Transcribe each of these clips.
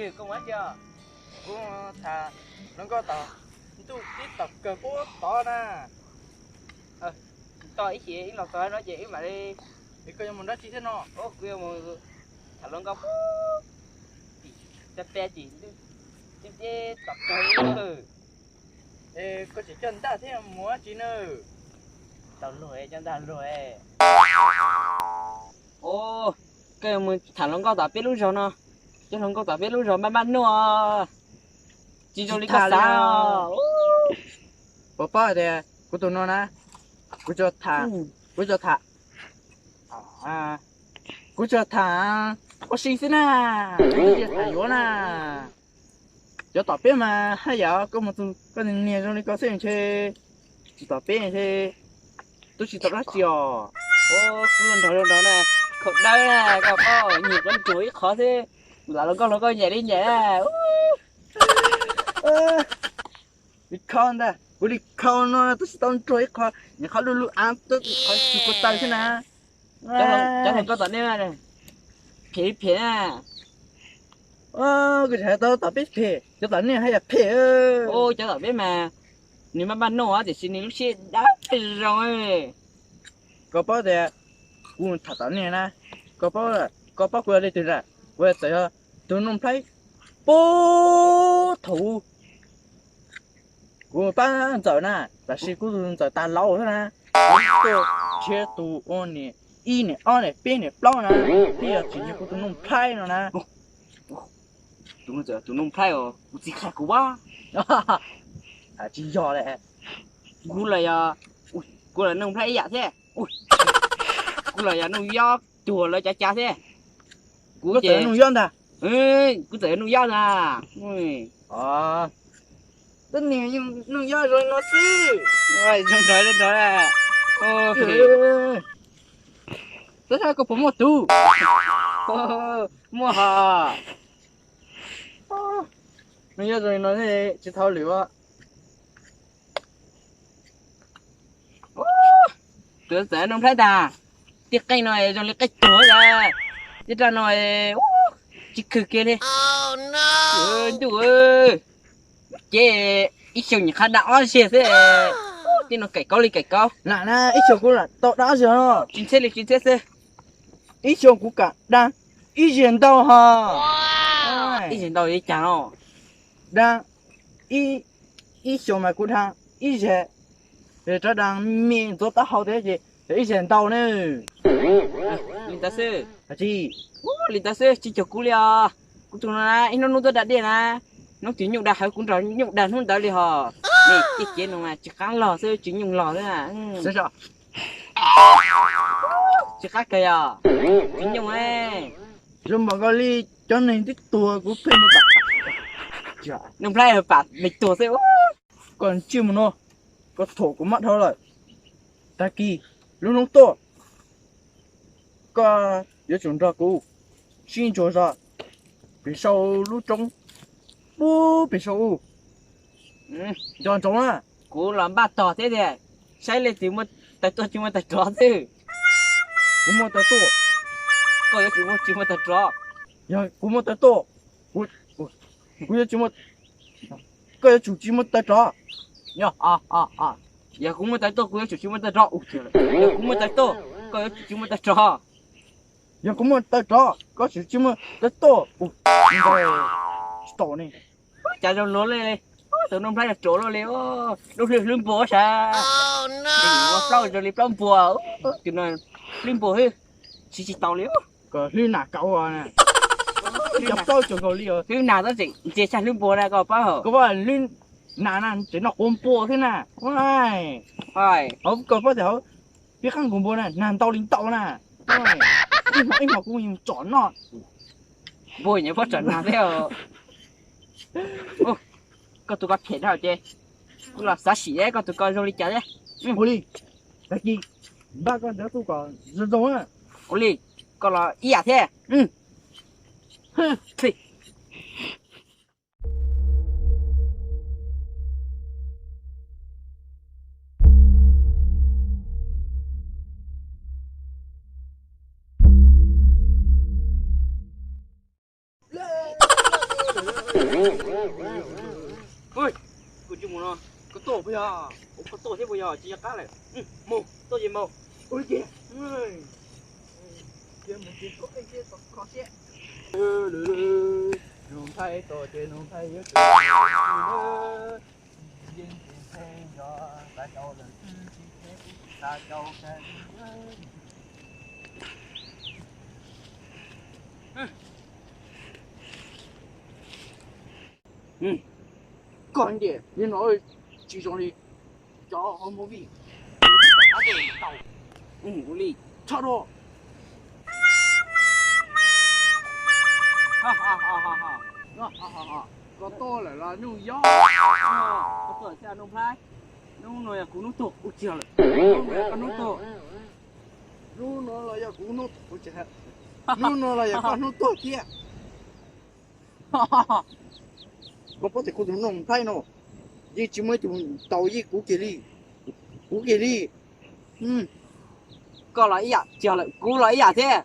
Koj mus dab tsi os? Kuv tham hluas nkauj tom ntuj tib tom kawg pub tod na. Tod ib chim wb los txog no ces wb mam li. Es koj yuav mus dab tsi thiab no? Kuv yuav mus tham hluas nkauj pub tim peb tim ntuj tib tom kawg. Es koj tseem coj ntaj thiab mus dab tsi na? Tau luag coj ntaj luag. Koj yuav mus tham hluas nkauj tom peb lub zos no. Cov hluas nkauj tom peb lub zos npaj npaj nuj, tsis zoo li koj xav. Puas paub tias kuv tus no na, kuv tsuas tham, kuv tsuas tham, kuv tsuas tham ua si xwb na, kuv tsis tham yuav na. Cov tom peb mas haj yam koj mus tus koj niag zoo li koj xwb ntshe tsis tom peb ntshe twb tsis tau dab tsi os. Kuv los nrog zoo nrog na, khaum dawb na, koj paub nyiam koj nrog ib qhov xwb, lam los koj los koj nyiam li nyiam. Li kho ntag, kuv li kho no twb tsis tau nrog ib qho, niam qhov lub lub av twb qhov tsis kua taw xwb na. Cov hluas nkauj tom nej phem phem na. Kuv tsis hais tau tom peb phem, cov tom nej haj yam phem. Cov tom peb mas nws maj maj noj tiam sis nws lub siab dawb zoo. Koj paub tias kuv tham tom nej na, koj paub, koj paub kuv yog leej twg na? Kuv txawm yog tus Nuj Nplhaib puag thaum kuv pab Ntxawm na, tab sis kuv tus Ntxawm tas laus xwb na, kuv tuaj nrhiav tus ua niam ib niam ob niam peb niam plaub na, thiaj yog tsim nyog kuv tus Nuj Nplhaib no na. Tus Nuj Nplhaib os, kuv txiv qhia kuv as. Tsis yog li. Kuv los yog, kuv los Nuj Nplhaib ib yam thiab. Kuv los yog Nuj Yob cuag lawv cov cav thiab. Kuv txawm Nuj Yob ntag. Kuv txawm Nuj Yob ntag. Tus niag Nuj Yob zoo no xwb. Zoo nrog li nrog. Tab sis koj puas muaj tus? Muaj hos. Nuj Yob zoo li no tsis tau lwm. Tus txawm Nuj Nplhaib ntag, tej qeej no zoo li qeej tuag, tej raj no tsis khw kiag li. Ntuj, ces ib xyoos nyuam qhuav da ob zeg xwb, tej no kaim kaub li kaim kaub. Lam na ib xyoos kuv lam tau da ob zeg no. Tsis ntxhiab li tsis ntxhiab xwb. Ib xyoos kuv kam da ib zeg ntau hos. Ib zeg ntau li cas no? Da ib xyoos mas kuv da ib zeg, rov da me ntxuav taub hau thiab ces ib zeg ntau ne. Li ntawd xwb. Li ntawd xwb tsis cuag kuv li os. Kuv tus no na ib hnub hnub tuaj da dej na, hnub twg nyuj da hawv kuv nrog nyuj da hnub ntawd li hos. Tej cev no mas tsis qab los xwb tsis nyuj los xwb. Tsis qab kawg yog tsis nyuj. Zoo npaum nkaus li cov neeg twb tuag kuv pheej mus pam. Nuj Nplhaib pam neeg tuag xwb. Koj ntsij mus no, koj thuam kuv mob dhau lawm. Tag kis lub hnub tuaj, koj yuav tsum nrog kuv sib ntsuas zog pem sau lub roob, pub pem sau u. Nco ntsoov na. Kuv los npaj tog thiab tiag, saib leej twg muaj taws tuaj tsis muaj taws rov xwb. Kuv muaj taws tuaj, koj yuav tsum muaj tsis muaj taws rov. Yog kuv muaj taws tuaj, kuv yuav tsum muaj, koj yuav tsum tsis muaj taws rov. Yog kuv muaj taws tuaj kuv yuav tsum tsis muaj taws rov. Yog kuv muaj taws tuaj, koj yuav tsum tsis muaj taws rov. Yog kuv muaj taws rov koj yuav tsum tsis muaj taws tuaj. Tsis tau ne. Cas zoo luag li, tus Nuj Nplhaib no ruam luaj li, lub hlwb hlwb npua sav. Ua plaub zoo li plaub npua, tus no hlwb npua xwb, siv tsis tau li. Kom hlwb nas kauv, cov plaub tsuas nkaus li. Hlwb nas tab tseem ntsia tshaj hlwb npua na koj paub. Koj paub hlwb nas na tseem noj quav npua xwb na. Hauv koj paub tias hauv peb qab nkaus npua na nag ntau li ntau na. Ib hmo ib hmo kuv mus tsom noj. Npua nyiam pob tsom nag thiab. Koj tus ko phem dhau ces kuv los xav sim koj tus ko zoo li cas thiab. Ua li, tag kis npaj koj ntawv tuaj kom zoo zoo na. Ua li, koj los ib yam thiab. Kuv tsis mus no. Koj tuaj puas yog? Koj tuaj thiab puas yog? Tsis nco qab lawm. Mus, tuaj ces mus. Ua li ces. Mus ces koj qeej thiab kho siab. Nug Nplhaib tod ces Nug Nplhaib yuav tsum yeej tsis nthe nco xav cau lawm xwb, tsis nthe kuv tsis xav cau kiag li. Koj ntiam li no tsis zoo li cov hauv movie. Ua li tshaj dua. Koj tuaj lawm los nyuj yob, koj tuaj thiab Nuj Nplhaib. Hnub no yog kuv hnub tuag kuv tsis yog lawm. Hnub no yog koj hnub tuag. Hnub no los yog kuv hnub tuag kuv tsis, hnub no los yog koj hnub tuag thiab. Koj paub tias kuv tus Nuj Nplhaib no yeej tsis muaj ib tug tau yeej kuv kiag li. Kuv kiag li. Koj los ib yam, tsis yog lawm, kuv los ib yam thiab.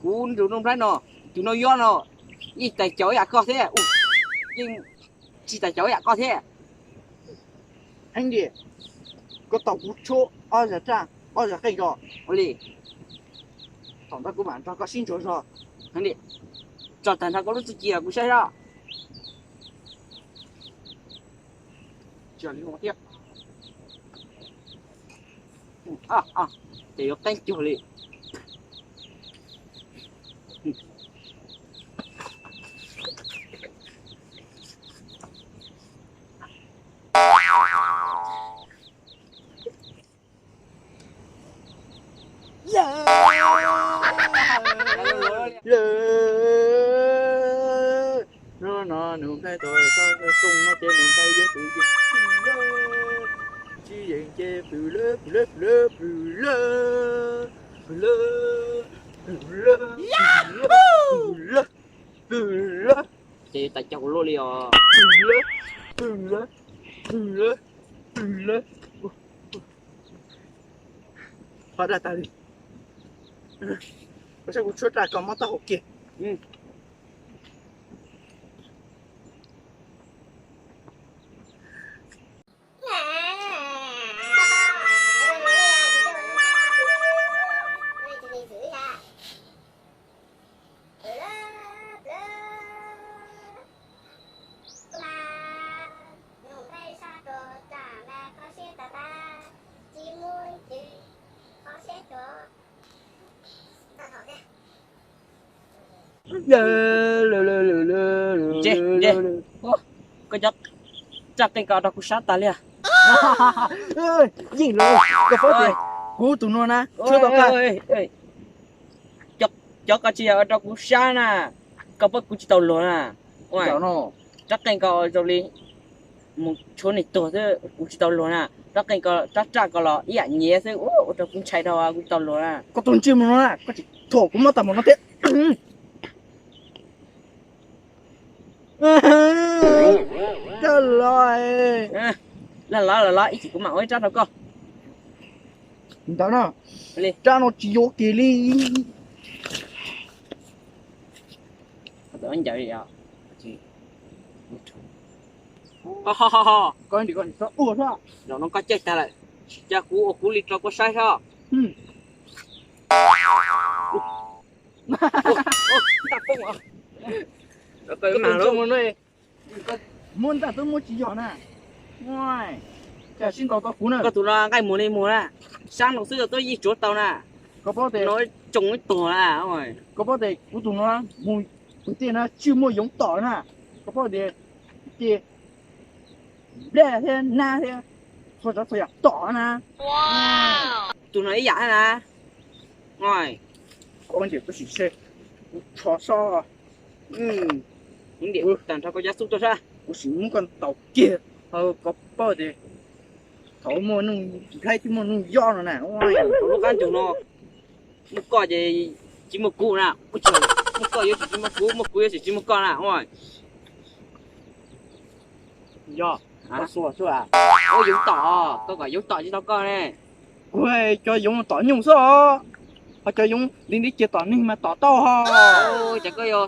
Kuv tus Nuj Nplhaib no, tus Nuj Yob no, yeej tais caus ib yam koj thiab. Yeej tsis tais caus ib yam koj thiab. Heev tiag, koj tau kuv tshuab ob zag raj, ob zag qeej ko. Ua li, thaum ntawd kuv mam nrog koj sib ntsuas zog. Heev tiag, tso tag nrho koj lub txuj ci los kuv saib zoj. Tsis yog li no thiab. Ces yuav qeeb cuag li. Lawm, no no nws nqaij tau txog rooj no ces nws nqaij yuav tus yeej lawm, tsis yeej ces pw lawm, pw lawm, pw lawm, pw lawm, pw lawm, pw lawm, pw lawm, pw lawm, pw lawm. Ces yuav tas cog kuv luaj li os. Pw lawm, pw lawm, pw lawm, pw lawm. Ho dag tas li. Koj saib kuv tshuab raj koj mob taub hau kiag. Ntshe, ntshe, koj cov raj qeej ko rau kuv sab tas li. Yeej los, koj paub tias kuv tus no na, tshuab tau koj. Cov ko tsis yog rau kuv sab na, koj paub kuv tsis tau luag na. Rab qeej ko zoo li mus tshuab neeg tuag xwb, kuv tsis tau luag na. Rab qeej ko, rab raj ko los ib yam nyiav xwb, ua rau kuv ntshai dhau, kuv tsis tau luag na. Koj tus ntsej muag no na, koj tsis thuam kuv mob tag mus no thiab. Rab los, los los los, ib chim kuv mam ua ib rab rau koj. Ntawd na, rab no tsis yuav kiag li. Koj ua li koj tsis txhob ua thiab. Zaum no koj caij tag lawm, cas kuv ua kuv li rau koj saib seb. Muab ntaj twb muab tsis yog na. Cas sib ntaus tau kuv na. Koj tus no nqaij muag li muag na, sab no xwb tuaj yeej tsuav tau na. Koj paub tias no tsoo ib tuag na. Koj paub tias kuv tus no mus kwv tij na tsis muaj yoov tom na. Koj paub tias ces nplej thiab nab thiab txhua tsav txhua yam tom na. Tus no ib yam na. Koj sim seb, kuv tsho sob. Kuv ntiam tag nrho koj cov xub tuaj sab. Kuv sim muab koj ntaus kiag, koj paub tias thaum muaj Nuj Nplhaib thiab muaj Nuj Yob no na, lub qab ntuj no muaj koj ces tsis muaj kuv na. Muaj koj yuav tsis tsis muaj kuv, muaj kuv yuav tsis tsis muaj koj na. Yog, koj xua xwb. Ua yoov tom, koj kom yoov tom tsis tau koj ne. Kuv cov yoov tom nyuj xwb os, ho cov yoov li neb cia tom neeg mas tom tau ho. Ces koj yuav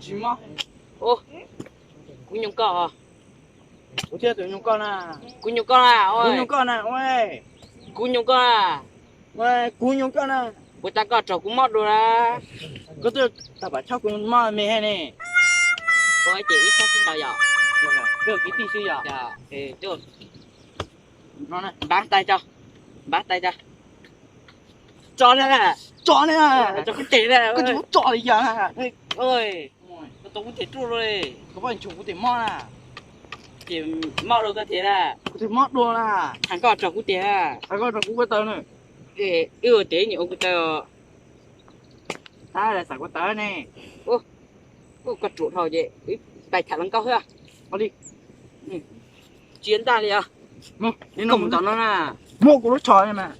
Tsis mob. Kuv nyoo koj. Kuv thiaj tus nyoo koj na. Kuv nyoo koj na. Kuv nyoo koj na. Kuv nyoo koj na. Kuv nyoo koj na. Puas tas koj raug kuv mob dua na? Koj twb tau pam choj kuv mob me ne. Ua ces ib sab sib ntaus yom. Kwv tij xwb yom. Npab tais tso. Npab tais tso. Tso na. Tso na. Tso kuv tes na. Koj tsis muab tso li yog na. Koj tau kuv tes ruaj luaj li. Koj poj ntsug kuv tes mob na. Ces mob dua koj tes na. Kuv tes mob dua na. Thov koj tso kuv tes na. Thov koj tso kuv ko taw na. Wb ua tes nyuam ua ko taw. Tab xav ko taw ne. Koj ruam dhau ces wb tais tham hluas nkauj xwb. Ua li. Tsis ntaj li os. Koj mus tom no na. Muab kuv lub tsho mas.